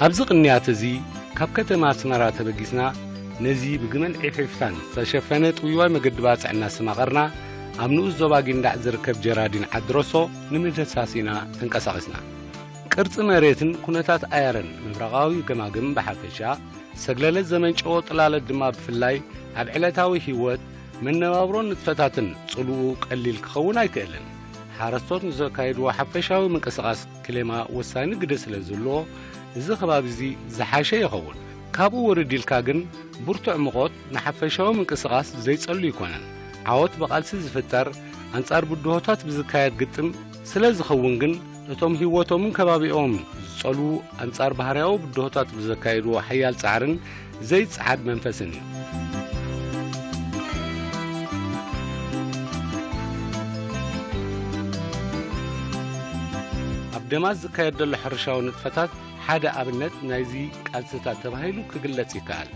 ኣብዚ ቅንያት እዚ ካብ ከተማ ኣስመራ ተበጊስና ነዚ ብግመን ዒፍዒፍታን ዝተሸፈነ ጥውይዋይ መገዲ ባጽዕ እናስተማቐርና ኣብ ንኡስ ዞባ ጊንዳዕ ዝርከብ ጀራዲን ዓዲ ሮሶ ንምድህሳስ ኢና ተንቀሳቒስና። ቅርጺ መሬትን ኩነታት ኣየርን ምብራቓዊ ገማግም ብሓፈሻ፣ ሰግለለት ዘመንጨዎ ጥላለት ድማ ብፍላይ ኣብ ዕለታዊ ህይወት፣ መነባብሮን ንጥፈታትን ጽልኡ ቀሊል ክኸውን ኣይክእልን። ሓረስቶት ንዘካይድዎ ሓፈሻዊ ምንቅስቓስ ክሌማ ወሳኒ ግደ ስለ ዝህልዎ፣ እዚ ከባቢ እዚ ዝሓሸ ይኸውን። ካብኡ ውርድ ኢልካ ግን፣ ብርቱዕ ሙቐት ንሓፈሻዊ ምንቅስቓስ ዘይጸሉ ኣይኮነን። ዓወት ብቓልሲ ዝፍጠር፣ ኣንጻር ብድሆታት ብዝካየድ ግጥም ስለ ዝኸውን ግን፣ እቶም ህይወቶምን ከባቢኦምን ዝጸልዉ፣ ኣንጻር ባህርያዊ ብድሆታት ብዘካየድዎ ሓያል ጻዕርን ዘይጸዓድ መንፈስን እዩ። ኣብ ደማስ ዝካየድ ዘሎ ሕርሻዊ ንጥፈታት ሓደ ኣብነት ናይዚ ቃልስታት ተባሂሉ ክግለጽ ይከኣል።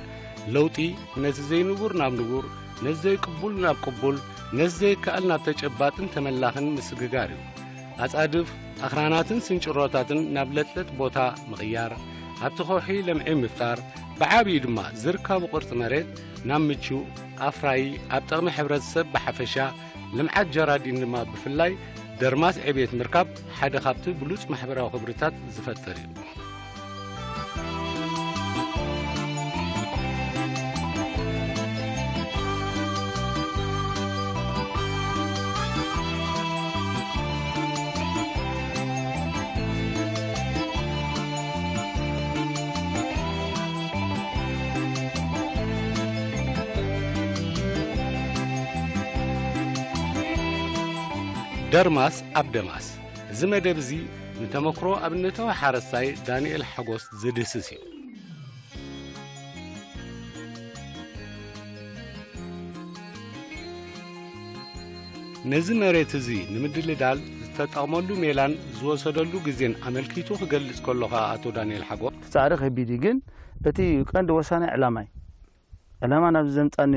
ለውጢ ነቲ ዘይንቡር ናብ ንቡር፣ ነቲ ዘይቅቡል ናብ ቅቡል፣ ነቲ ዘይከኣል ናብ ተጨባጥን ተመላኽን ምስግጋር እዩ። ኣጻድፍ፣ ኣኽራናትን ስንጭሮታትን ናብ ለጥለጥ ቦታ ምቕያር፣ ኣብቲ ከውሒ ለምዒ ምፍጣር፣ ብዓቢኡ ድማ ዝርካቡ ቅርጺ መሬት ናብ ምቹእ፣ ኣፍራዪ፣ ኣብ ጥቕሚ ሕብረተሰብ ብሓፈሻ፣ ልምዓት ጀራዲን ድማ ብፍላይ ደርማስ ዕቤት ምርካብ ሓደ ካብቲ ብሉጽ ማሕበራዊ ክብርታት ዝፈጥር እዩ። ደርማስ ኣብ ደማስ። እዚ መደብ እዚ ንተመክሮ ኣብነታዊ ሓረስታይ ዳንኤል ሓጎስ ዝድህስስ እዩ። ነዚ መሬት እዚ ንምድልዳል ዝተጠቕመሉ ሜላን ዝወሰደሉ ግዜን ኣመልኪቱ ክገልጽ ከሎ ከኣ ኣቶ ዳንኤል ሓጎስ፣ እቲ ጻዕሪ ከቢድ እዩ፣ ግን እቲ ቀንዲ ወሳኒ ዕላማ እዩ። ዕላማ ናብዚ ዘምጻኒ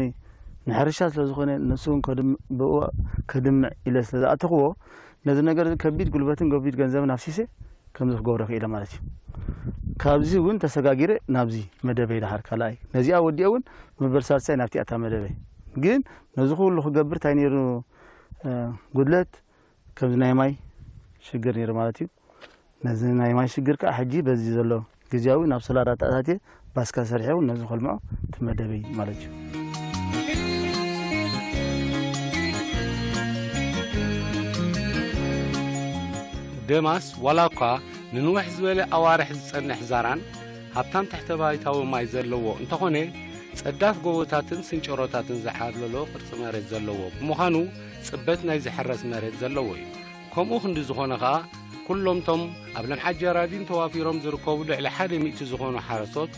ንሕርሻ ስለ ዝኾነ፣ ንሱ እውን ከድም-፣ ብኡ ከድምዕ ኢለ ስለ ዝኣተኽዎ፣ ነዚ ነገር እዚ ከቢድ ጉልበትን ከቢድ ገንዘብን ኣፍሲሰ ከምዚ ክገብሮ ክኢለ ማለት እዩ። ካብዚ እውን ተሰጋጊረ ናብዚ መደበይ ደሓር ካልኣይ። ነዚኣ ወዲአ እውን መበል ሳልሳይ ናብቲ ኣታ መደበይ። ግን ነዚ ኩሉ ክገብር እንታይ ነይሩ፣ እ፣ ጉድለት? ከምዚ ናይ ማይ ሽግር ነይሩ ማለት እዩ። ነዚ ናይ ማይ ሽግር ከዓ ሕጂ በዚ ዘሎ ግዜያዊ ናብ ሶላር ኣተኣታትየ ባስካ ሰሪሐ እውን ነዚ ከልምዖ እቲ መደበይ ማለት እዩ። ደማስ ዋላ እኳ ንንውሕ ዝበለ ኣዋርሕ ዝጸንሕ ዛራን ሃብታም ትሕተ ባይታዊ ማይ ዘለዎ እንተኾነ፣ ጸዳፍ ጎቦታትን ስንጭሮታትን ዝዓብለሎ ቅርጺ መሬት ዘለዎ ብምዃኑ፣ ጽበት ናይ ዝሕረስ መሬት ዘለዎ እዩ። ከምኡ ክንዲ ዝኾነ ኸኣ፣ ኩሎምቶም ኣብ ልምዓት ጀራዲን ተዋፊሮም ዝርከቡ ልዕሊ ሓደ ሚእቲ ዝኾኑ ሓረስቶት፣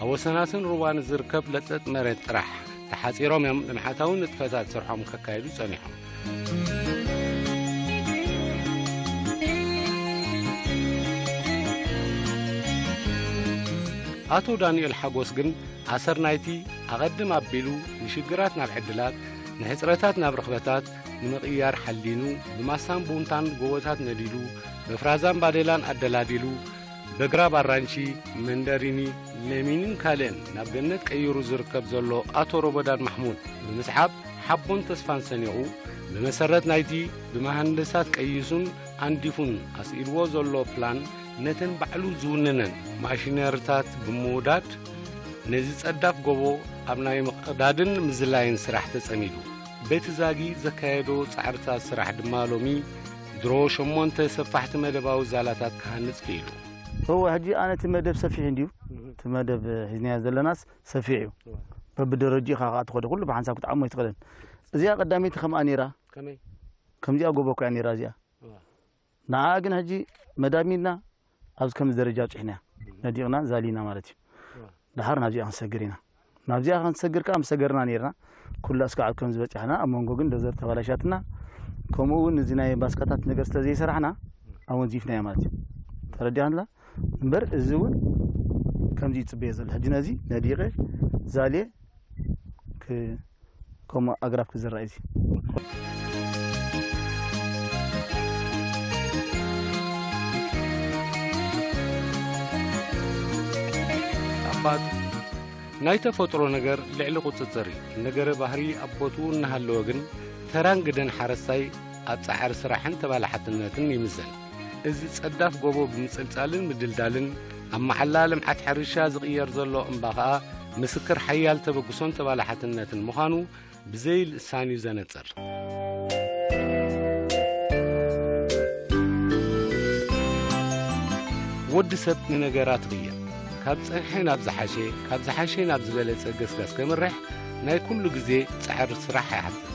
ኣብ ወሰናስን ሩባ ንዝርከብ ለጥለጥ መሬት ጥራሕ ተሓጺሮም እዮም ልምዓታዊ ንጥፈታት ስርሖም ከካይዱ ጸኒሖም። ኣቶ ዳንኤል ሓጎስ ግን ኣሰር ናይቲ ኣቐድም ኣቢሉ ንሽግራት ናብ ዕድላት፣ ንሕጽረታት ናብ ርኽበታት ንምቕያር ሓሊኑ፣ ብማሳን ቡንታን ጎቦታት ነዲሉ፣ በፍራዛን ባዴላን ኣደላዲሉ፣ በግራብ ኣራንሺ፣ መንደሪኒ፣ ለሚንን ካልእን ናብ ገነት ቀይሩ ዝርከብ ዘሎ ኣቶ ሮቦዳን ማሕሙድ ብምስዓብ፣ ሓቦን ተስፋን ሰኒቑ፣ ብመሰረት ናይቲ ብመሃንድሳት ቀይሱን ኣንዲፉን ኣስኢልዎ ዘሎ ፕላን፣ ነተን ባዕሉ ዝውንነን ማሽነሪታት ብምውዳድ፣ ነዚ ጸዳፍ ጎቦ ኣብ ናይ ምቕዳድን ምዝላይን ስራሕ ተጸሚዱ። በቲ ዛጊ ዘካየዶ ጻዕርታት ስራሕ ድማ ሎሚ ድሮ ሸሞንተ ሰፋሕቲ መደባዊ ዛላታት ክሃንጽ ክኢሉ። እወ፣ ሕጂ ኣነ እቲ መደብ ሰፊሕ እንድዩ። እህ። እቲ መደብ ሒዝናዮ ዘለናስ ሰፊሕ እዩ። እወ። በብደረጃኡ ኢኻ ከኣ ትኸዶ፣ ኩሉ ብሓንሳብ ክትዓሞ ኣይትኽእልን። እዚኣ ቀዳመይቲ ከምኣ ነይራ። ከመይ? ከምዚኣ ጎቦ እኮ እያ ነይራ እዚኣ። እወ። ንዓኣ ግን ሕጂ መዳሚና ኣብዚ ከምዚ ደረጃ ኣብጺሕናያ። እህ። ነዲቕና ዛሊና ማለት እዩ። እወ። ደሓር ናብዚኣ ክንሰግር ኢና። ናብዚኣ ክንሰግር ከኣ ምስ ሰገርና ነይርና። ኩላ እስካዕ ኣብ ከምዚ በጺሕና፣ ኣብ መንጎ ግን ዶዘር ተባላሻትና። ከምኡ እውን እዚ ናይ ባስካታት ነገር ስለ ዘይሰራሕና፣ ኣወንዚፍናያ ማለት እዩ። ተረዲኣንላ? እምበር እዚ እውን ከምዚ ይጽበዮ ዘሎ። ሕጂ ነዚ ነዲቐ ዛልየ ክ-፣ ከምኡ ኣግራብ ክዝራእ እዩ። ናይ ተፈጥሮ ነገር ልዕሊ ቁጽጽር እዩ። ነገረ ባህሪ ኣብ ቦትኡ እናሃለወ ግን፣ ተራን ግደን ሓረስታይ ኣብ ጻዕሪ ስራሕን ተባላሓትነትን ይምዘን። እዚ ጸዳፍ ጎቦ ብምጽልጻልን ምድልዳልን፣ ኣብ መዓላ ልምዓት ሕርሻ ዝቕየር ዘሎ እምባ ኸኣ፣ ምስክር ሓያል ተበግሶን ተባላሓትነትን ምዃኑ ብዘይ ልሳን እዩ ዘነጽር። ወዲ ሰብ ንነገራት ይቕየር። ካብ ጸንሐ ናብ ዝሓሸ፣ ካብ ዝሓሸ ናብ ዝበለጸ ገስጋስ ከምርሕ ናይ ኩሉ ግዜ ጻዕሪ ስራሕ ይሓትት።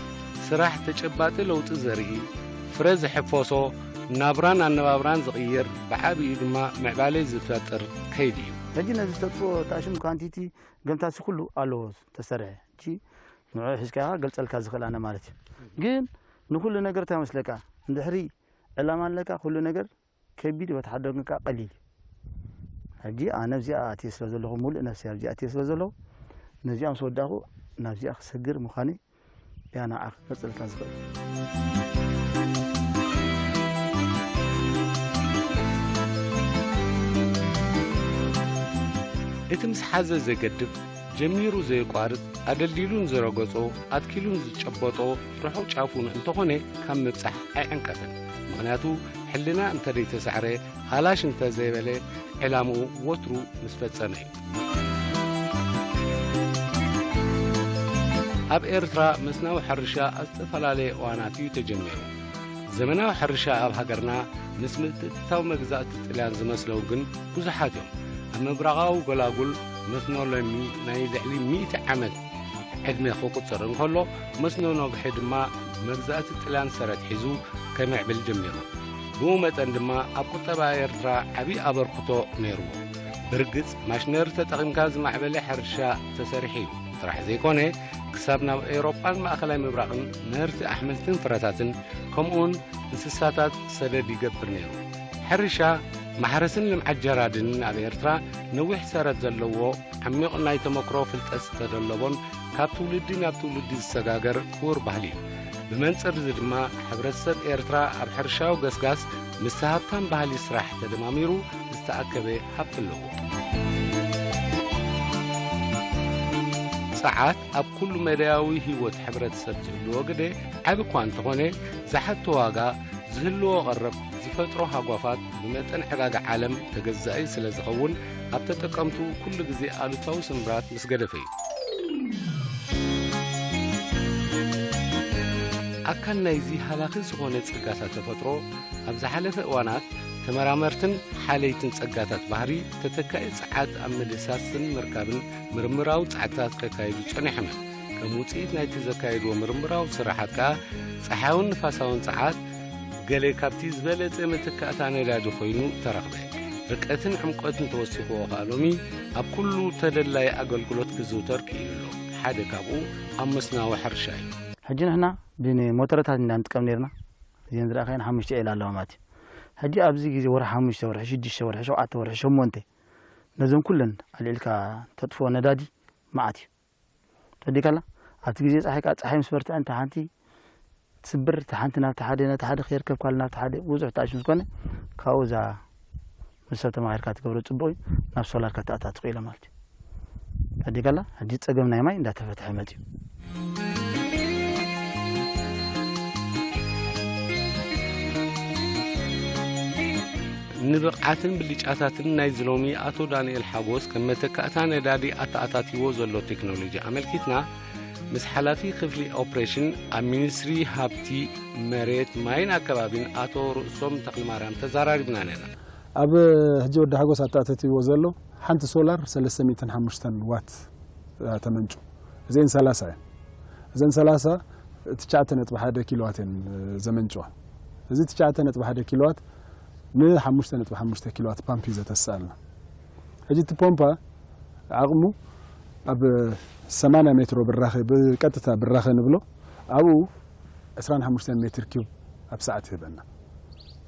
ስራሕ ተጨባጢ ለውጢ ዘርኢ፣ ፍረ ዝሕፈሶ፣ ናብራን ኣነባብራን ዝቕይር፣ ብዓቢኡ ድማ ምዕባለ ዝፈጥር ከይዲ እዩ። ሕጂ ነዚ ተጥፍኦ ታሽም ኳንቲቲ ገምታሲ ኩሉ ኣለዎ ተሰርሐ። ሕጂ ንዑ ሒዝካ ኢኻ ገልጸልካ ዝኽእል ኣነ ማለት እዩ። ግን ንኹሉ ነገር እንታይ መስለካ? እንድሕሪ ዕላማ ኣለካ፣ ኩሉ ነገር ከቢድ፣ በቲ ሓደ ወገን ከኣ ቀሊል እዩ። ሕጂ ኣነ ኣብዚኣ ኣትየ ስለ ዘለኹ፣ ሙሉእ ነፍሲ ኣብዚኣ ኣትየ ስለ ዘለኹ፣ ነዚኣ ምስ ወዳእኹ ናብዚኣ ክሰግር ምዃነይ እያ ንዓ ክገልጸልካ ዝኽእል። እቲ ምስ ሓዘ ዘይገድፍ፣ ጀሚሩ ዘየቋርጽ፣ ኣደልዲሉን ዝረገጾ፣ ኣትኪሉን ዝጨበጦ፣ ርሑቕ ጫፉን እንተኾነ ካብ ምብጻሕ ኣይዕንቀፍን። ምኽንያቱ፣ ሕልና እንተ ዘይተሳዕረ፣ ሃላሽ እንተ ዘይበለ፣ ዕላምኡ ወትሩ ምስ ፈጸመ እዩ። ኣብ ኤርትራ መስናዊ ሕርሻ ኣብ ዝተፈላለየ እዋናት እዩ ተጀሚሩ። ዘመናዊ ሕርሻ ኣብ ሃገርና ምስ ምትእትታው መግዛእቲ ጥልያን ዝመስለው ግን ብዙሓት እዮም። ኣብ ምብራቓዊ ጎላጉል መስኖ ሎሚ ናይ ልዕሊ ሚእቲ ዓመት ዕድመ ክቁጽር እንከሎ፣ መስኖ ነግሒ ድማ መግዛእቲ ጥልያን ሰረት ሒዙ ከምዕብል ጀሚሩ። ብኡ መጠን ድማ ኣብ ቁጠባ ኤርትራ ዓቢ ኣበርክቶ ነይርዎ። ብርግጽ፣ ማሽነሪ ተጠቒምካ ዝማዕበለ ሕርሻ ተሰሪሑ እዩ ጥራሕ ዘይኮነ፣ ክሳብ ናብ ኤውሮጳን ማእከላይ ምብራቕን ምህርቲ ኣሕምልትን ፍረታትን፣ ከምኡውን እንስሳታት ሰደድ ይገብር ነይሩ። ሕርሻ፣ ማሕረስን ልምዓት ጀራድንን ኣብ ኤርትራ ነዊሕ ሰረት ዘለዎ፣ ዓሚቕ ናይ ተመክሮ ፍልጠት ዝተደለቦን ካብ ትውልዲ ናብ ትውልዲ ዝሰጋገር ክቡር ባህሊ እዩ። ብመንጽር እዚ ድማ፣ ሕብረተሰብ ኤርትራ ኣብ ሕርሻዊ ገስጋስ ምስቲ ሃብታም ባህሊ ስራሕ ተደማሚሩ ዝተኣከበ ሃብቲ ኣለዎ። ጸዓት ኣብ ኩሉ መዳያዊ ህይወት ሕብረተሰብ ዝህልዎ ግደ ዓቢ እኳ እንተኾነ፣ ዝሓቶ ዋጋ፣ ዝህልዎ ቀረብ፣ ዝፈጥሮ ሃጓፋት ብመጠን ዕዳጋ ዓለም ተገዛኢ ስለ ዝኸውን፣ ኣብ ተጠቀምቱ ኩሉ ግዜ ኣሉታዊ ስምብራት ምስ ገደፈ እዩ። ኣካል ናይዚ ሃላኺ ዝኾነ ጸጋታት ተፈጥሮ፣ ኣብ ዝሓለፈ እዋናት ተመራመርትን ሓለይትን ጸጋታት ባህሪ፣ ተተካኢ ጸዓት ኣብ ምድህሳስን ምርካብን ምርምራዊ ጻዕርታት ከካይዱ ጸኒሖም እዮም። ከም ውጽኢት ናይቲ ዘካየድዎ ምርምራዊ ስራሓት ከኣ፣ ጸሓያውን ንፋሳውን ጸዓት ገለ ካብቲ ዝበለጸ መተካእታ ነዳዲ ኮይኑ ተረኽበ። ርቀትን ዕምቆትን ተወሲኽዎ ከኣ ሎሚ ኣብ ኩሉ ተደላይ ኣገልግሎት ክዝውተር ክኢሉ ኣሎ። ሓደ ካብኡ ኣብ መስናዊ ሕርሻ እዩ። ሕጂ ንሕና ብሞተረታት ኢና ንጥቀም ነይርና። እዘን ዝረኣኻየን ሓሙሽተ ዒላ ኣለዋ ማለት እዩ። ሕጂ ኣብዚ ግዜ ወርሒ ሓሙሽተ፣ ወርሒ ሽዱሽተ፣ ወርሒ ሸውዓተ፣ ወርሒ ሸሞንተ፣ ነዘን ኩለን ኣልዒልካ ተጥፍኦ ነዳዲ መዓት እዩ። ተወዲካላ? ኣብቲ ግዜ ጸሓይ ከኣ ጸሓይ ምስ በርትዐ፣ እንተ ሓንቲ ትስብር፣ እታ ሓንቲ ናብቲ ሓደ፣ ነቲ ሓደ ከይርከብ ካልእ ናብቲ ሓደ፣ ብዙሕ ተኣሽም ዝኾነ፣ ካብኡ እዛ ምስ ሰብ ተማኺርካ ትገብሮ ጽቡቕ እዩ፣ ናብ ሶላር ከተኣታቱ ክኢለ ማለት እዩ። ተወዲካላ? ሕጂ ጸገም ናይ ማይ እንዳተፈትሐ መጽዩ። ንብቕዓትን ብልጫታትን ናይዚ ሎሚ ኣቶ ዳንኤል ሓጎስ ከም መተካእታ ነዳዲ ኣተኣታትይዎ ዘሎ ቴክኖሎጂ ኣመልኪትና፣ ምስ ሓላፊ ክፍሊ ኦፕሬሽን ኣብ ሚኒስትሪ ሃብቲ መሬት፣ ማይን ኣከባቢን ኣቶ ርእሶም ተኽለማርያም ተዘራሪብና ነና። ኣብ ሕጂ ወዲ ሓጎስ ኣተኣታትይዎ ዘሎ ሓንቲ ሶላር ሰለስተ ሚእትን ሓሙሽተን ዋት እያ ተመንጩ። እዘን ሰላሳ እየን። እዘን ሰላሳ ትሽዓተ ነጥቢ ሓደ ኪሎዋት እየን ዘመንጭዋ። እዚ ትሽዓተ ነጥቢ ሓደ ኪሎዋት ንሓሙሽተ ነጥቢ ሓሙሽተ ኪሎዋት ፓምፕ እዩ ዘተስኣልና። ሕጂ እቲ ፖምፓ ዓቕሙ ኣብ ሰማንያ ሜትሮ ብራኸ፣ ብቀጥታ ብራኸ ንብሎ፣ ኣብኡ ዕስራን ሓሙሽተን ሜትር ኪዩብ ኣብ ሰዓት ይህበና።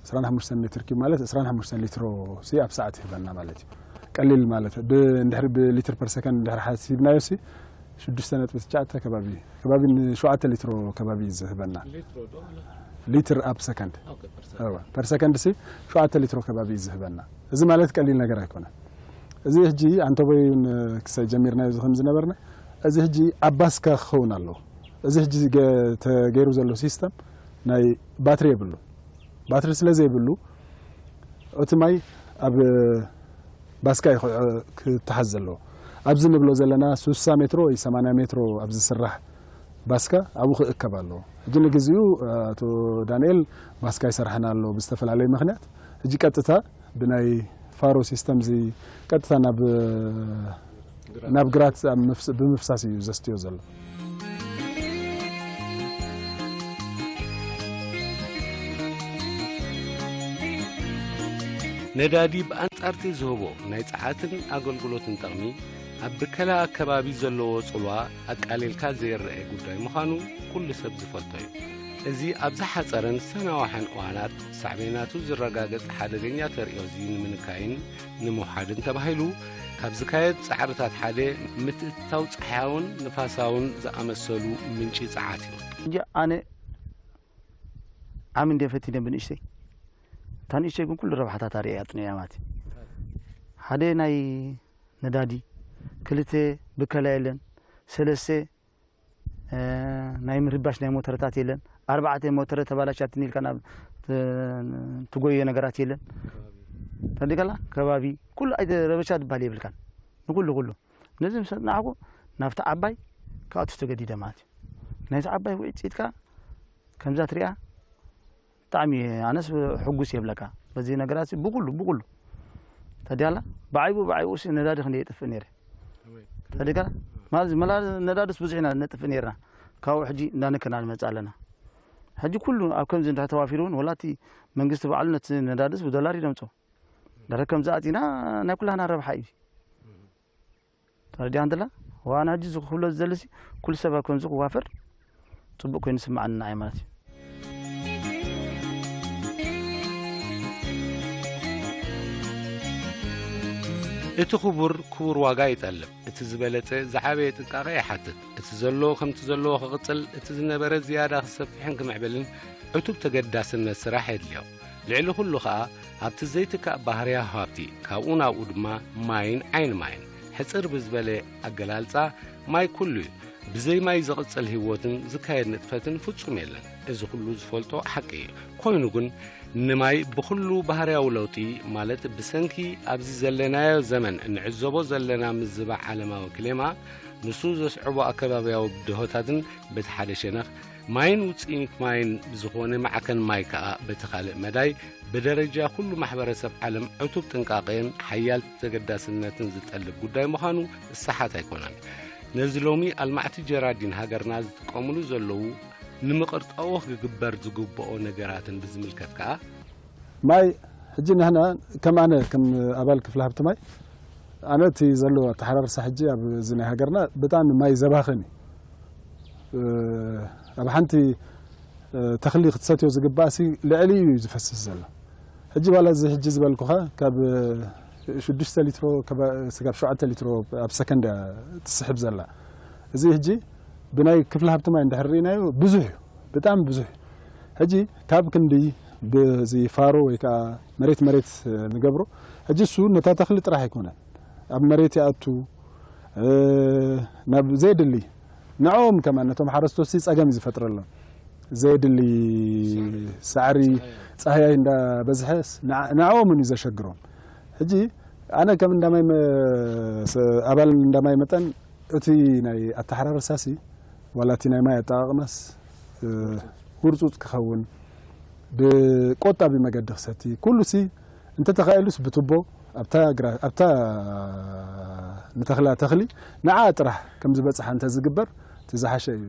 ዕስራን ሓሙሽተን ሜትር ኪዩብ ማለት ዕስራን ሓሙሽተን ሊትሮ ሲ ኣብ ሰዓት ይህበና ማለት እዩ። ቀሊል ማለት ብ-፣ እንድሕሪ ብሊትር ፐር ሰከንድ እንድሕሪ ሓሲብናዮ ሲ ሽዱሽተ ነጥቢ ትሽዓተ ከባቢ፣ ከባቢ ንሸውዓተ ሊትሮ ከባቢ እዩ ዝህበና። ሊትሮ ዶ? ሊትር ኣብ ሰከንድ። ኦኬ፣ ፐር ሰከንድ። እወ፣ ፐር ሰከንድ ሲ ሸውዓተ ሊትሮ ከባቢ እዩ ዝህበና። እዚ ማለት ቀሊል ነገር ኣይኮነን። እዚ ሕጂ ኣንተቦይ እውን ክሳይ ጀሚርናዮ እዚ ከም ዝነበርና፣ እዚ ሕጂ ኣብ ባስካ ክኸውን ኣለዎ። እዚ ሕጂ ገ-፣ ተገይሩ ዘሎ ሲስተም ናይ ባትሪ የብሉ። ባትሪ ስለ ዘይብሉ፣ እቲ ማይ ኣብ ባስካ እዩ ክዕ-፣ ክተሓዝ ዘለዎ። ኣብዚ ንብሎ ዘለና ስሳ ሜትሮ ወይ ሰማንያ ሜትሮ ኣብ ዝስራሕ ባስካ ኣብኡ ክእከብ ኣለዎ። ሕጂ ንግዚኡ ኣቶ ዳንኤል ባስካ ይሰርሐን ኣሎ ብዝተፈላለየ ምኽንያት። ሕጂ ቀጥታ ብናይ ፋሮ ሲስተም እዚ ቀጥታ ናብ፣ ናብ ግራት ኣብ ምፍስ-፣ ብምፍሳስ እዩ ዘስትዮ ዘሎ። ነዳዲ ብኣንጻርቲ ዝህቦ ናይ ጸዓትን ኣገልግሎትን ጥቕሚ፣ ኣብ ብከላ ኣከባቢ ዘለዎ ጽልዋ ኣቃሊልካ ዘይረአ ጉዳይ ምዃኑ ኩሉ ሰብ ዝፈልጦ እዩ። እዚ ኣብ ዝሓጸረን ዝተናዋሐን እዋናት ሳዕቤናቱ ዝረጋገጽ ሓደገኛ ተርእዮ እዚ ንምንካይን ንምውሓድን ተባሂሉ ካብ ዝካየድ ጻዕርታት ሓደ ምትእትታው ጸሓያውን ንፋሳውን ዝኣመሰሉ ምንጪ ጸዓት እዩ። እንጂ ኣነ ዓሚ እንደ ፈቲነ ብንእሽተይ፣ እታ ንእሽተይ ግን ኩሉ ረብሓታት ኣርእያ ኣጥንያ ማለት እዩ። ሓደ ናይ ነዳዲ፣ ክልተ ብከላ የለን፣ ሰለስተ እ፣ ናይ ምርባሽ ናይ ሞተረታት የለን። ኣርባዕተ ሞተረ ተባላሻትኒ ኢልካ ናብ ት-፣ ትጎዮ ነገራት የለን። ተረዲእካላ? ከባቢ ኩሉ ኣይተ-፣ ረበሻ ዝበሃል የብልካን። ንኩሉ ኩሉ። ነዚ ምስ ኣጽናዕኩ ናብቲ ዓባይ ክኣቱ ተገዲደ ማለት እዩ። ናይቲ ዓባይ ውዕኢት ጽኢትካ ከምዛ ትሪኣ ብጣዕሚ ኣነስ ሕጉስ የብለካ በዚ ነገራት ብኩሉ ብኩሉ። ተዲያላ ብዓይቡ ብዓይቡ ሲ ነዳዲ ክንደይ የጥፍእ ነይረ። ተዲካ ማለት መላ ነዳድስ ብዙሕ ኢና ነጥፍእ ነይርና። ካብኡ ሕጂ እንዳነከና ንመጽእ ኣለና። ሕጂ ኩሉ ኣብ ከምዚ እንድሕር ተዋፊሩ እውን ወላ እቲ መንግስቲ ባዕሉ ነቲ ነዳድስ ብዶላር እዩ ደምጾ። ዳረ ከምዚ ኣጺና ናይ ኩላህና ረብሓ እዩ። ተረዲኣ እንተላ ዋና ሕጂ እዚ ክብሎ ዝደልሲ ኩሉ ሰብ ኣብ ከምዚ ክዋፈር ጽቡቕ ኮይኑ ይስምዓኒ ንዓይ ማለት እዩ። እቲ ክቡር ክቡር ዋጋ ይጠልብ። እቲ ዝበለጸ ዝዓበየ ጥንቃቐ ይሓትት። እቲ ዘሎ ከምቲ ዘለዎ ክቕጽል፣ እቲ ዝነበረ ዝያዳ ክሰፍሕን ክምዕብልን ዕቱብ ተገዳስነት ስራሕ የድልዮ። ልዕሊ ኩሉ ኸኣ ኣብቲ ዘይትካእ ባህርያዊ ሃብቲ፣ ካብኡ ናብኡ ድማ ማይን ዓይኒ ማይን። ሕጽር ብዝበለ ኣገላልጻ፣ ማይ ኩሉ እዩ። ብዘይ ማይ ዝቕጽል ህይወትን ዝካየድ ንጥፈትን ፍጹም የለን። እዚ ኩሉ ዝፈልጦ ሓቂ እዩ። ኮይኑ ግን፣ ንማይ ብኹሉ ባህርያዊ ለውጢ፣ ማለት ብሰንኪ ኣብዚ ዘለናዮ ዘመን እንዕዘቦ ዘለና ምዝባዕ ዓለማዊ ክሌማ፣ ንሱ ዘስዕቦ ኣከባብያዊ ብድሆታትን በቲ ሓደ ሸነኽ፣ ማይን ውጽኢት ማይን ዝኾነ ማዕከን ማይ ከኣ በቲ ካልእ መዳይ፣ ብደረጃ ኩሉ ማሕበረሰብ ዓለም ዕቱብ ጥንቃቄን ሓያል ተገዳስነትን ዝጠልብ ጉዳይ ምዃኑ ዝሰሓት ኣይኮነን። ነዚ ሎሚ ኣልማዕቲ ጀራዲን ሃገርና ዝጥቀሙሉ ዘለዉ ንምቕርጣዎ ክግበር ዝግብኦ ነገራትን ብዝምልከት ከኣ፣ ማይ ሕጂ ንሕና ከም ኣነ ከም ኣባል ክፍሊ ሃብቲ ማይ ኣነ እቲ ዘሎ ኣተሓራርሳ ሕጂ ኣብ እዚ ናይ ሃገርና ብጣዕሚ ማይ ዘባኽን እዩ። እ፣ ኣብ ሓንቲ፣ እ፣ ተኽሊ ክትሰትዮ ዝግባእ ሲ ልዕሊ እዩ ዝፈስስ ዘሎ። ሕጂ ዋላ እዚ ሕጂ ዝበልኩኻ ካብ ሽዱሽተ ሊትሮ ክሳብ ሸውዓተ ሊትሮ ኣብ ሰከንድ እያ ትስሕብ ዘላ። እዚ ሕጂ ብናይ ክፍሊ ሃብቲ ማይ እንድሕር ርኢናዮ ብዙሕ እዩ፣ ብጣዕሚ ብዙሕ እዩ። ሕጂ ካብ ክንዲ ብዚ ፋሮ ወይ ከዓ መሬት መሬት ንገብሮ፣ ሕጂ እሱ ነታ ተኽሊ ጥራሕ ኣይኮነን፣ ኣብ መሬት ይኣቱ፣ እ፣ ናብ ዘየድሊ ንዕኦም ከማን ነቶም ሓረስቶት ሲ ጸገም እዩ ዝፈጥረሎም። ዘየድሊ ሳዕሪ፣ ጻህያይ እንዳበዝሐ ንዓ-፣ ንዕኦም እዩ ዘሸግሮም። ሕጂ ኣነ ከም እንዳማይ መ-፣ ሰ-፣ ኣባል እንዳማይ መጠን እቲ ናይ ኣተሓራርሳ ሲ ዋላ እቲ ናይ ማይ ኣጠቓቕማስ፣ እ፣ ህርጹጽ ክኸውን፣ ብቆጣቢ መገዲ ክሰቲ፣ ኩሉ ሲ እንተተኻኢሉስ ብቱቦ ኣብታ ግራ-፣ ኣብታ ንተኽላ ተኽሊ ንዓ ጥራሕ ከም ዝበጽሓ እንተዝግበር እቲ ዝሓሸ እዩ።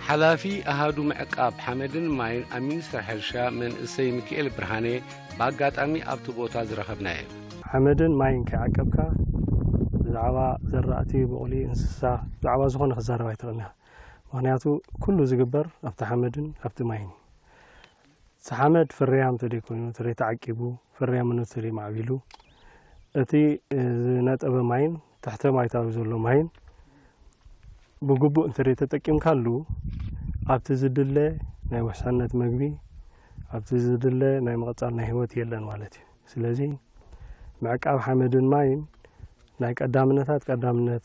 ሓላፊ ኣሃዱ ምዕቃብ ሓመድን ማይን ኣብ ሚኒስትሪ ሕርሻ መንእሰይ ሚኪኤል ብርሃነ ብኣጋጣሚ ኣብቲ ቦታ ዝረኸብናዮ። ሓመድን ማይን ከይዓቀብካ ብዛዕባ ዘራእቲ፣ ብቑሊ፣ እንስሳ፣ ብዛዕባ ዝኾነ ክዛረብ ኣይትኽእልን ኢኻ። ምኽንያቱ ኩሉ ዝግበር ኣብቲ ሓመድን ኣብቲ ማይን እዩ። እቲ ሓመድ ፍርያም እንተደይኮይኑ፣ እንተደይ ተዓቂቡ፣ ፍርያምነቱ እንተደይ ማዕቢሉ፣ እቲ ዝነጠበ ማይን ትሕተ ማይታዊ ዘሎ ማይን ብግቡእ እንተደይ ተጠቂምካሉ፣ ኣብቲ ዝድለ ናይ ውሕስነት መግቢ፣ ኣብቲ ዝድለ ናይ ምቕጻል ናይ ህይወት የለን ማለት እዩ። ስለዚ ምዕቃብ ሓመድን ማይን ናይ ቀዳምነታት ቀዳምነት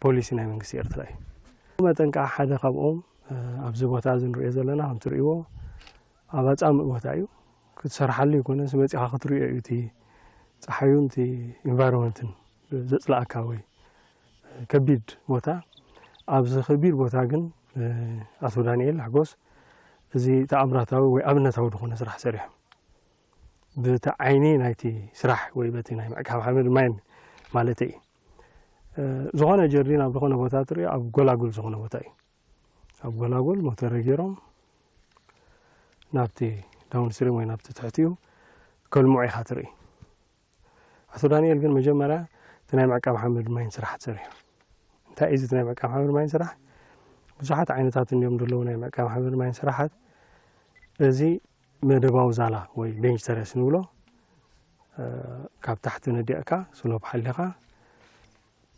ፖሊሲ ናይ መንግስቲ ኤርትራ እዩ። መጠን ከዓ ሓደ ካብኦም ኣብዚ ቦታ እዚ ንሪኦ ዘለና ከም ትርእይዎ ኣብ ኣጻምእ ቦታ እዩ። ክትሰርሓሉ ይኮነስ መጺኻ ክትርእዮ እዩ እቲ ጸሓዩን እቲ ኢንቫይሮንመንትን ዘጽላኣካ ወይ ከቢድ ቦታ። ኣብዚ ከቢድ ቦታ ግን ኣቶ ዳንኤል ሓጎስ እዚ ተኣምራታዊ ወይ ኣብነታዊ ዝኾነ ስራሕ ሰሪሖም። ብቲ ዓይኒ ናይቲ ስራሕ ወይ በቲ ናይ ምዕቃብ ሓመድ ማይን ማለት እዩ። ዝኾነ ጀርዲን ኣብ ዝኾነ ቦታ ትሪኦ ኣብ ጎላጉል ዝኾነ ቦታ እዩ። ኣብ ጎላጉል ሞተረ ገይሮም ናብቲ ዳውንስትሪም ወይ ናብቲ ትሕቲኡ ከልምዖ ኢኻ ትርኢ። ኣቶ ዳንኤል ግን መጀመርያ እቲ ናይ ምዕቃብ ሓመድ ማይን ስራሓት ሰሪሑ። እንታይ እዩ እዚ ናይ ምዕቃብ ሓመድ ማይን ስራሕ? ብዙሓት ዓይነታት እንዲዮም ዘለዉ ናይ ምዕቃብ ሓመድ ማይን ስራሓት። እዚ መደባዊ ዛላ ወይ ቤንች ተረስ ንብሎ፣ ካብ ታሕቲ ነዲቕካ ስሎፕ ሓሊኻ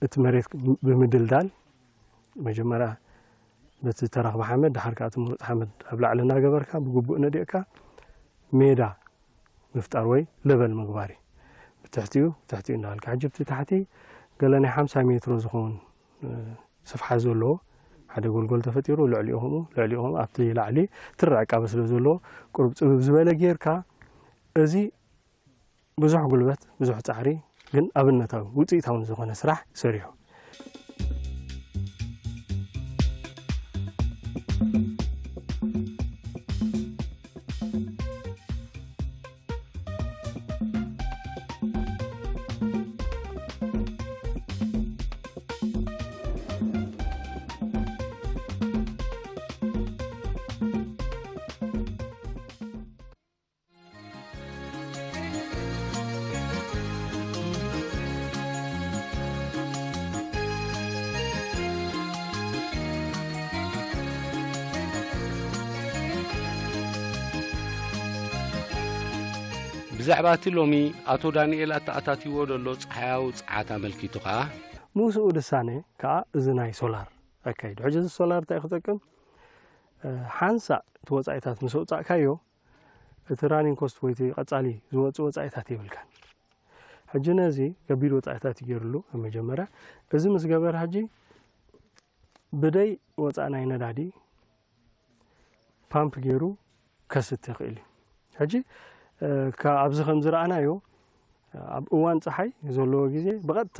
እቲ መሬት ብምድልዳል፣ መጀመርያ በቲ ተረኽበ ሓመድ፣ ድሓር ከኣ እቲ ምሩፅ ሓመድ ኣብ ላዕሊ እናገበርካ ብግቡእ ነዲቕካ ሜዳ ምፍጣር ወይ ለበል ምግባር እዩ። ብትሕቲኡ ብትሕቲኡ እንዳበልካ ሕጂ ብቲ ታሕቲ ገለ ናይ ሓምሳ ሜትሮ ዝኸውን ስፍሓት ዘለዎ ሓደ ጎልጎል ተፈጢሩ፣ ልዕሊኡ ከምኡ ልዕሊኡ ከምኡ ኣብቲ ላዕሊ ትርዕ ዕቃበ ስለ ዘለዎ ቁሩብ ፅብብ ዝበለ ጌርካ፣ እዚ ብዙሕ ጉልበት፣ ብዙሕ ፃዕሪ ግን ኣብነታዊ ውፅኢታውን ዝኾነ ስራሕ ሰሪሑ። ብዛዕባ እቲ ሎሚ ኣቶ ዳንኤል ኣተኣታትይዎ ዘሎ ጸሓያዊ ጸዓት ኣመልኪቱ ከኣ፣ ምስኡ ድሳነ ከኣ እዚ ናይ ሶላር ኣካይዱ። ሕጂ እዚ ሶላር እንታይ ክጠቅም? ሓንሳእ እቲ ወጻኢታት ምስ ኣውጻእካዮ፣ እቲ ራኒንግ ኮስት ወይ እቲ ቀጻሊ ዝወጽእ ወጻኢታት የብልካን። ሕጂ ነዚ ከቢድ ወጻኢታት እዩ ገይሩሉ ኣብ መጀመርያ። እዚ ምስ ገበረ ሕጂ ብደይ ወጻእ ናይ ነዳዲ ፓምፕ ገይሩ ከስቲ ይኽእል እዩ። ሕጂ ኣብዚ ከም ዝረኣናዮ ኣብ እዋን ጸሓይ ዘለዎ ግዜ ብቐጥታ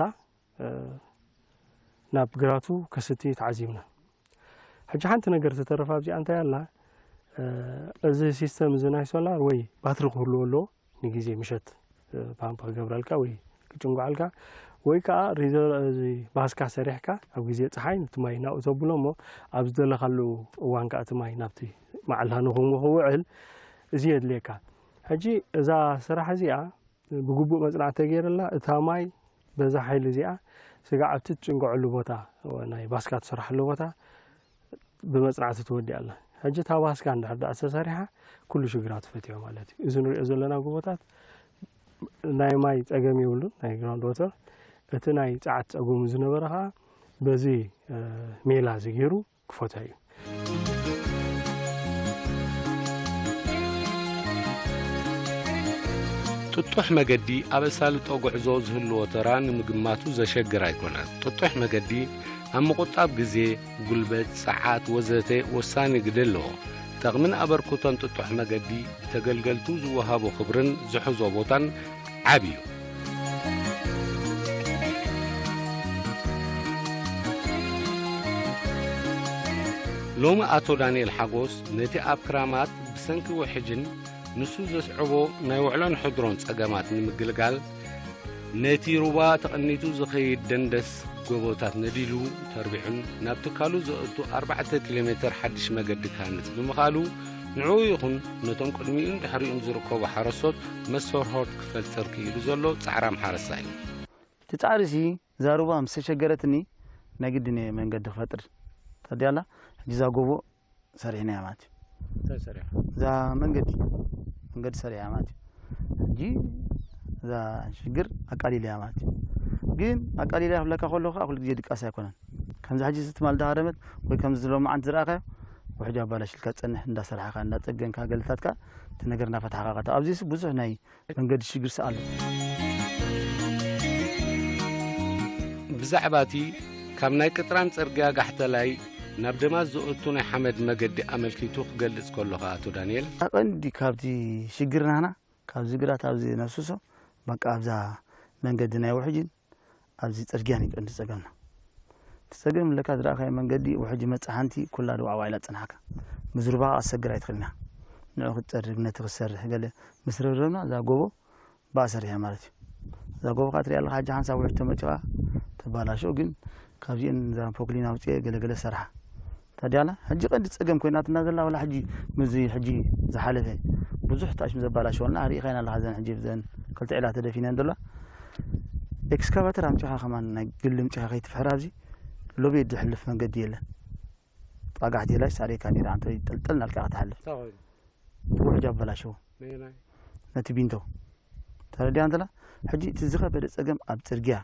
ናብ ግራቱ ከስቲ ተዓዚብና። ሕጂ ሓንቲ ነገር ተተረፋ ኣብዚኣ እንታይ ኣላ? እዚ ሲስተም እዚ ናይ ሶላር ወይ ባትሪ ክህልዎ ኣለዎ፣ ንግዜ ምሸት ፓምፕ ክገብረልካ ወይ ክጭንጓዓልካ፣ ወይ ከዓ ሪዘር ባስካ ሰሪሕካ ኣብ ግዜ ፀሓይ ነቲ ማይ ናብኡ ተብሎ እሞ ኣብ ዝደለካሉ እዋን ከዓ እቲ ማይ ናብቲ ማዕላ ንኹምኡ ክውዕል እዚ የድልየካ። ሕጂ እዛ ስራሕ እዚኣ ብግቡእ መፅናዕቲ ተገይርላ እታ ማይ በዛ ሓይሊ እዚኣ ስጋዕ ኣብቲ ትጭንግዐሉ ቦታ ናይ ባስካ ትሰርሓሉ ቦታ ብመፅናዕቲ ትወዲ ኣላ። ሕጂ እታ ባስካ እንድሕር ደኣ ተሰሪሓ ኩሉ ሽግራ ትፈትዮ ማለት እዩ። እዚ ንሪኦ ዘለና ጎቦታት ናይ ማይ ፀገም የብሉን፣ ናይ ግራውንድ ወተር። እቲ ናይ ፀዓት ፀገሙ ዝነበረ ከዓ በዚ ሜላ እዚ ገይሩ ክፈትሖ እዩ። ጥጡሕ መገዲ ኣብ ኣሳልጦ ጉዕዞ ዝህልዎ ተራ ንምግማቱ ዘሸግር ኣይኮነን። ጥጡሕ መገዲ ኣብ ምቑጣብ ግዜ፣ ጉልበት፣ ጸዓት ወዘተ ወሳኒ ግደ ኣለዎ። ጠቕምን ኣበርክቶን ጥጡሕ መገዲ ብተገልገልቱ ዝወሃቦ ክብርን ዝሕዞ ቦታን ዓቢ እዩ። ሎሚ ኣቶ ዳንኤል ሓጎስ ነቲ ኣብ ክራማት ብሰንኪ ውሕጅን ንሱ ዘስዕቦ ናይ ውዕሎን ሕድሮን ጸገማት ንምግልጋል፣ ነቲ ሩባ ተቐኒቱ ዝኸይድ ደንደስ ጎቦታት ነዲሉ ተርቢዑን ናብ ትካሉ ዘእቱ ኣርባዕተ ኪሎ ሜተር ሓድሽ መገዲ ክሃንጽ ብምኽኣሉ፣ ንዕኡ ይኹን ነቶም ቅድሚኡን ድሕሪኡን ዝርከቡ ሓረስቶት መስተርሆት ክፈጥር ክኢሉ ዘሎ ጻዕራም ሓረስታይ እዩ። እቲ ጻዕሪሲ እዛ ሩባ ምስ ተሸገረትኒ ናይ ግድን እየ መንገዲ ክፈጥር። ተዲያላ ሕጂ እዛ ጎቦ ሰሪሕናያ ማለት እዩ። እንታይ ሰሪሕኻ? እዛ መንገዲ፣ መንገዲ ሰሪሐያ ማለት እዩ። ሕጂ እዛ ሽግር ኣቃሊለያ ማለት እዩ። ግን ኣቃሊለያ ክብለካ ከለኹ ከዓ ኩሉ ግዜ ድቃስ ኣይኮነን። ከምዚ ሕጂ እዚ ትማል ዳሃረመት ወይ ከምዚ ሎማዓንቲ ዝረኣኻዮ ውሕጅ ኣባላሽልካ ትጸንሕ፣ እንዳሰራሕኻ፣ እንዳጸገንካ፣ ገለታትካ እቲ ነገር እናፈታሕኻ ቀታ። ኣብዚስ ብዙሕ ናይ መንገዲ ሽግርሲ ኣሎ። ብዛዕባ እቲ ካብ ናይ ቅጥራን ጽርግያ ጋሕተላይ ናብ ደማት ዝእቱ ናይ ሓመድ መገዲ ኣመልኪቱ ክገልጽ ከሎ ኸኣ ኣቶ ዳንኤል፣ ቀንዲ ካብቲ ሽግር ናህና፣ ካብዚ ግራት ኣብዚ ነፍስሶ፣ በቃ ኣብዛ መንገዲ ናይ ውሕጅን ኣብዚ ጽርግያን እዩ ቀንዲ ጸገምና። እቲ ጸገም ለካ ዝረኣኻዮ መንገዲ ውሕጅ መጽሓንቲ ኩላ ድዋዕዋዕ ኢላ ትጸንሓካ። ምዝርባ ኣሰግር ኣይትኽእልና። ንዑ ክትጸርግ፣ ነቲ ክትሰርሕ፣ ገለ ምስ ረብረብና እዛ ጎቦ ብኣ ሰሪሐ ማለት እዩ። እዛ ጎቦ ከኣ ትሪኣ ኣለኻ፣ ሕጂ ሓንሳብ ውሕጅ ተመጺኻ ተባላሾ፣ ግን ካብዚኤን እዛ ፖክሊን ኣውጺኤ ገለገለ ሰርሓ። ታዲያላ፣ ሕጂ ቀንዲ ጸገም ኮይናትና ዘላ፣ ወላ ሕጂ ምስዚ ሕጂ ዝሓለፈ ብዙሕ ታሽም ዘባላሸወልና፣ ርኢኻ ኢና ኣለኻ፣ ዘን ሕጂ ብዘን ክልተ ዒላ ተደፊነን ዘለዋ። ኤክስካቫተር ኣምጺኻ ከማን ናይ ግሊ ኣምጺኻ ከይትፍሕር ኣብዚ ሎቤድ ዝሕልፍ መንገዲ የለን። ጣጋሕቲ ላይ ሳሬካ ኔራ፣ ኣንተ ጠልጠል ናልካ ክትሓልፍ። እንታይ ኮይኑ? እቲ ውሕጅ ኣበላሸዎ። ነየናይ? ነቲ ቢንቶ። ተረዲኣ እንተላ፣ ሕጂ እቲ ዝኸበደ ጸገም ኣብ ጽርግያ።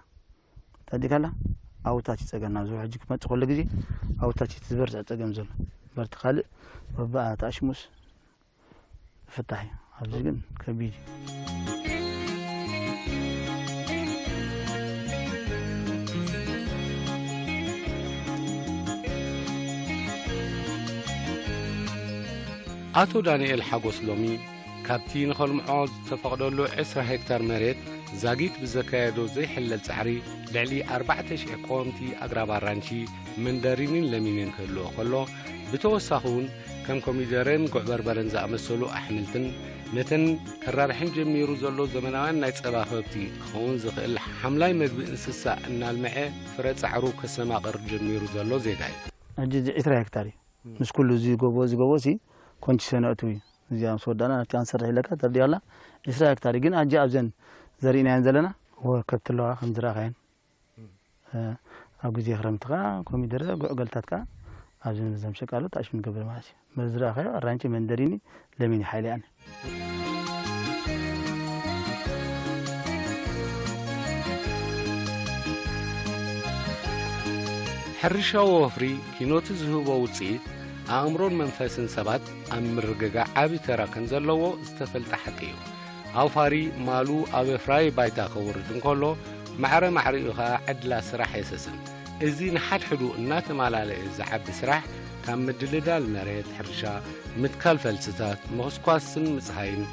ተረዲካላ? ኣብታች ጸገም ናብዚ ውሕጅ ክመጽእ ከሎ ግዜ ኣብታች እቲ ዝበርትዕ ጸገም ዘሎ። በርቲ ካልእ በብኣ ተኣሽሙስ ፍታሕ እዩ። ኣብዚ ግን ከቢድ እዩ። ኣቶ ዳንኤል ሓጎስ ሎሚ ካብቲ ንኸልምዖ ዝተፈቕደሉ ዕስራ ሄክታር መሬት ዛጊት ብዘካየዶ ዘይሕለል ጻዕሪ፣ ልዕሊ ኣርባዕተ ሽሕ ቀወምቲ ኣግራብ ኣራንሺ፣ መንደሪንን ለሚንን ክህልዎ ከሎ፣ ብተወሳኺ እውን ከም ኮሚደረን ጉዕ በርበረን ዝኣመሰሉ ኣሕምልትን ነተን ከራብሐን ጀሚሩ ዘሎ ዘመናውያን ናይ ጸባ ከብቲ ክኸውን ዝኽእል ሓምላይ መግቢ እንስሳ እናልምዐ ፍረ ጻዕሩ ከሰማቕር ጀሚሩ ዘሎ ዜጋ እዩ። ሕጂ እዚ ዕስራ ሄክታር እዩ። ምስ ኩሉ እዚ ጎቦ፣ እዚ ጎቦ ሲ ኮንቺሰ ነእትው እዩ። እዚኣ ምስ ወዳእና ናብቲ ክንሰርሕ ኢለካ ተርዲኣላ ዕስራ ሄክታር እዩ። ግን ኣጂ ኣብዘን ዘሪእናየን ዘለና ወ-፣ ከብቲ ኣለዋ ከም ዝረኣኻየን። እ፣ ኣብ ግዜ ክረምቲ ከኣ ኮሚደረ፣ ጉዕ ገልታት ከኣ ኣብዚ ንብዘም ሸቃሎ ተኣሽሙ ንገብር ማለት እዩ። መዚ ዝረኣኻዮ ኣራንቺ፣ መንደሪኒ፣ ለሚኒ ሓይለ ኣነ። ሕርሻዊ ወፍሪ ኪኖቲ ዝህቦ ውጽኢት ኣእምሮን መንፈስን ሰባት ኣብ ምርግጋእ ዓቢ ተራ ከም ዘለዎ ዝተፈልጠ ሓቂ እዩ። ኣውፋሪ ማሉ ኣብ ኣፍራዪ ባይታ ከውርድ እንከሎ፣ ማዕረ ማዕሪኡ ኸኣ ዕድላት ስራሕ የሰስን። እዚ ንሓድሕዱ እናተማላለአ ዝዓቢ ስራሕ፣ ካብ ምድልዳል መሬት ሕርሻ፣ ምትካል ፈልስታት፣ ምኹስኳስን ምጽሃይን፣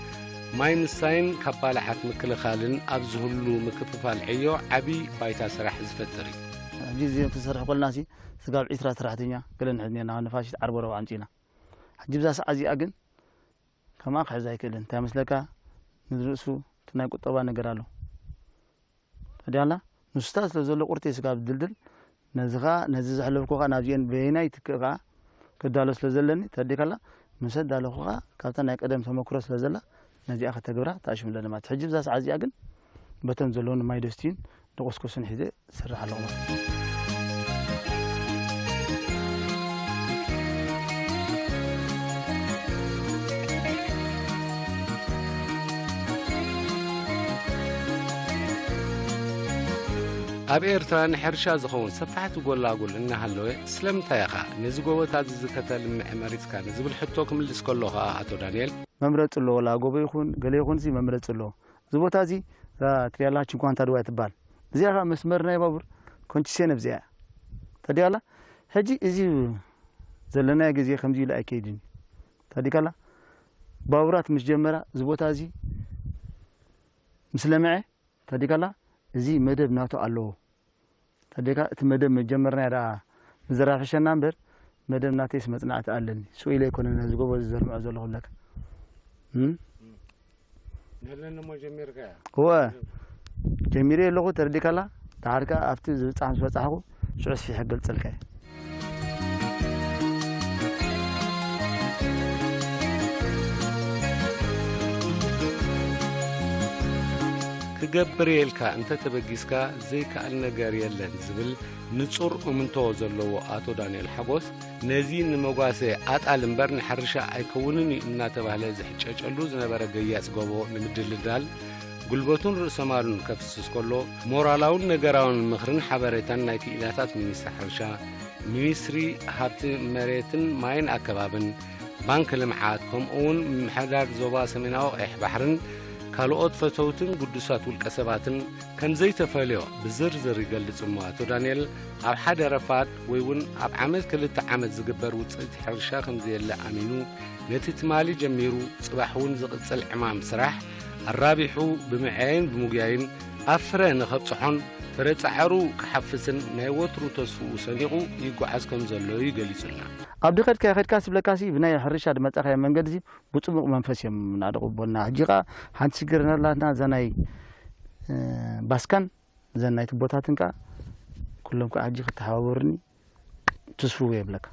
ማይ ምስታይን ካብ ባልዓት ምክልኻልን ኣብ ዝህሉ ምክፍፋል ዕዮ ዓቢ ባይታ ስራሕ ዝፈጥር እዩ። ሕጂ እዚ ክንሰርሕ ከለናሲ ስጋብ ዕስራ ሰራሕተኛ ገለ ንሕዝ ኔርና፣ ንፋሽት ዓርቢ ረቡዕ ኣምጺእና። ሕጂ ብዛ ሰዓት እዚኣ ግን ከማኣ ክሕዝ ኣይክእልን። እንታይ መስለካ? ንርእሱ እቲ ናይ ቁጠባ ነገር ኣሎ። ተዲኣላ ንሱታት ስለ ዘሎ ቁርቲ ስጋብ ድልድል፣ ነዚ ኸኣ፣ ነዚ ዘሕለፍኩ ኸኣ ናብዚኤን በየናይ ትክእ ኸኣ ክዳሎ ስለ ዘለኒ፣ ተዲካላ፣ ምስ ኣዳለኹ ኸኣ ካብታ ናይ ቀደም ተመክሮ ስለ ዘላ፣ ነዚኣ ከተግብራ ተኣሽሙ ኣለኒ ማለት። ሕጂ ብዛ ሰዓት እዚኣ ግን በተን ዘለውን ማይ ደስቲን ንቁስኩስን ሒዘ ዝሰርሕ ኣለኹ ማለት እዩ። ኣብ ኤርትራ ንሕርሻ ዝኸውን ሰፋሕቲ ጎላጉል እናሃለወ፣ ስለምንታይ ኢኻ ነዚ ጎቦታት እዚ ከተልምዕ መሪጽካ ንዝብል ሕቶ ክምልስ ከሎ ኸኣ ኣቶ ዳንኤል፣ መምረጺ ኣለዎ። ወላ ጎቦ ይኹን ገለ ይኹን እዚ መምረጺ ኣለዎ። እዚ ቦታ እዚ እዛ ትሪያላ ቺንኳንታ ድዋ ትበሃል። እዚኣ ኸዓ መስመር ናይ ባቡር ኮንቺሴን ኣብዚኣ እያ። ተዲያላ ሕጂ እዚ ዘለናዮ ግዜ ከምዚ ኢሉ ኣይከይድን እዩ። ተዲካላ ባቡራት ምስ ጀመራ እዚ ቦታ እዚ ምስ ለምዐ፣ ተዲካላ እዚ መደብ ናቱ ኣለዎ። ተዴካ እቲ መደብ መጀመርና ደኣ ምዝራብ ሕሸና እምበር፣ መደብ ናተይስ መጽናዕቲ ኣለኒ። ስኡ ኢለ ኣይኮነን ነዚ ጎቦ እዚ ዘልምዖ ዘለኹ ኣለካ። እም? ነለኒ እሞ ጀሚርካያ? እወ፣ ጀሚረ ኣለኹ፣ ተረዲካላ? ደሓር ከኣ ኣብቲ ዝብጻሕ ምስ በጻሕኩ ሽዑ ስፊሕ ክገልጸልካ እየ። ክገብር እየ ኢልካ እንተ ተበጊስካ ዘይከኣል ነገር የለን ዝብል ንጹር እምንቶ ዘለዎ ኣቶ ዳንኤል ሓጎስ፣ ነዚ ንመጓሰ ኣጣል እምበር ንሕርሻ ኣይከውንን እዩ እናተባህለ ዝሕጨጨሉ ዝነበረ ገያጽ ጎቦ ንምድልዳል፣ ጉልበቱን ርእሰ ማሉን ከፍስስ ከሎ፣ ሞራላውን ነገራውን ምኽርን ሓበሬታን ናይ ክኢላታት ሚኒስትሪ ሕርሻ፣ ሚኒስትሪ ሃብቲ መሬትን ማይን ኣከባብን፣ ባንክ ልምዓት፣ ከምኡ እውን ምምሕዳር ዞባ ሰሜናዊ ቀይሕ ባሕርን ካልኦት ፈተውትን ግዱሳት ውልቀ ሰባትን ከም ዘይተፈልዮ ብዝርዝር ይገልጽ እሞ ኣቶ ዳንኤል፣ ኣብ ሓደ ረፋድ ወይ እውን ኣብ ዓመት ክልተ ዓመት ዝግበር ውጽኢት ሕርሻ ከም ዘየለ ኣሚኑ፣ ነቲ ትማሊ ጀሚሩ ጽባሕ እውን ዝቕጽል ዕማም ስራሕ ኣራቢሑ ብምዕያይን ብምጉያይን ኣብ ፍረ ንኸብጽሖን ፍረ ጻዕሩ ክሓፍስን ናይ ወትሩ ተስፍኡ ሰኒቑ ይጓዓዝ ከም ዘሎ እዩ ገሊጹልና። ኣብዲ ከድካ ከድካ ስብለካሲ ብናይ ሕርሻ ድመጻኻዮ መንገዲ ብጽቡቕ መንፈስ እዮም ናደቑቦና። ሕጂ ኸኣ ሓንቲ ሽግር ነላትና እዛ ናይ ባስካን እዘን ናይ ትቦታትን ከኣ ኩሎም ከኣ ሕጂ ክተሓባበሩኒ ትስፍው የብለካ።